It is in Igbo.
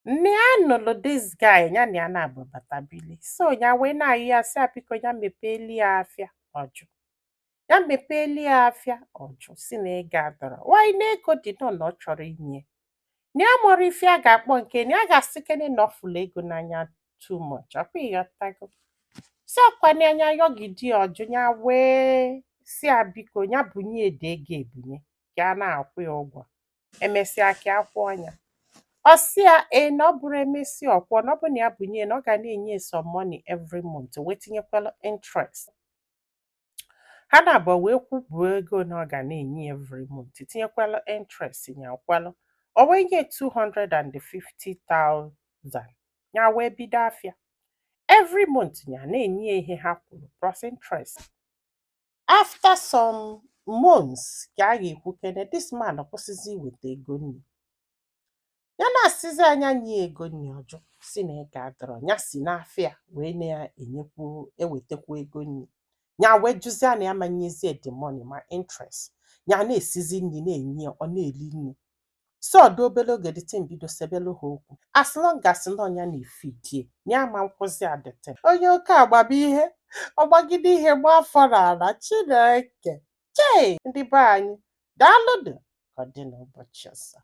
Nne ya nụlụ this guy, ya na ya na-abụ batabili. So ya wee na-ayọ ya, sị ya biko, ya mepeeli ya afịa. Ọjụ ya mepeeli ya afịa, ọjụ si na ego adọrọ. Why na ego dị nọ na ọ chọrọ inye na ya mụrụ ife a ga-akpọ nke na ya ga-asị kene na ọ fụlụ ego n'anya too much. Ọkwa ịghọtago? Si ọkwana anya yọgide ọjụ, ya wee si ya biko, ya bunye ede ego ebunye ka a na-akwụ ya ụgwọ, emesịa ka a kwụọ ya. Ọ sị ya ee, na ọ bụrụ emesịa ọkwụọ, na ọ bụ na ya bunye, na ọ ga na-enye some money every month, wee tinyekwala interest. Ha na-abụọ wee kwubuo ego na ọ ga na-enye every month, tinyekwala interest. Ya kwalụ, o wee nye 250,000. Ya wee bido afịa. Every month ya na-enye ya ihe ha kwuru plus interest. After some months ka a ga-ekwukene, this man kwụsịzi iweta ego nri. Ya na-asịzi anya nye ego nri, ọjụ si na ego adọrọ. Ya si n'afịa wee na-enyekwu ewetekwu ego nri. Ya wee jụzie na ya ma nyezie the money ma interest. Ya na-esizi nri na-enye ya, ọ na-eli nri. So ọdụ obere oge, the thing bido sebelu ha okwu. As long as na ọnya na-efidie ya, ma nkwụzi adịte onye oke agbamihe, ọgbagide ihe gba afọ n'ala. Chineke chei! Ndị be anyị, daalụnụ. Ka ọ dị n'ụbọchị ọzọ.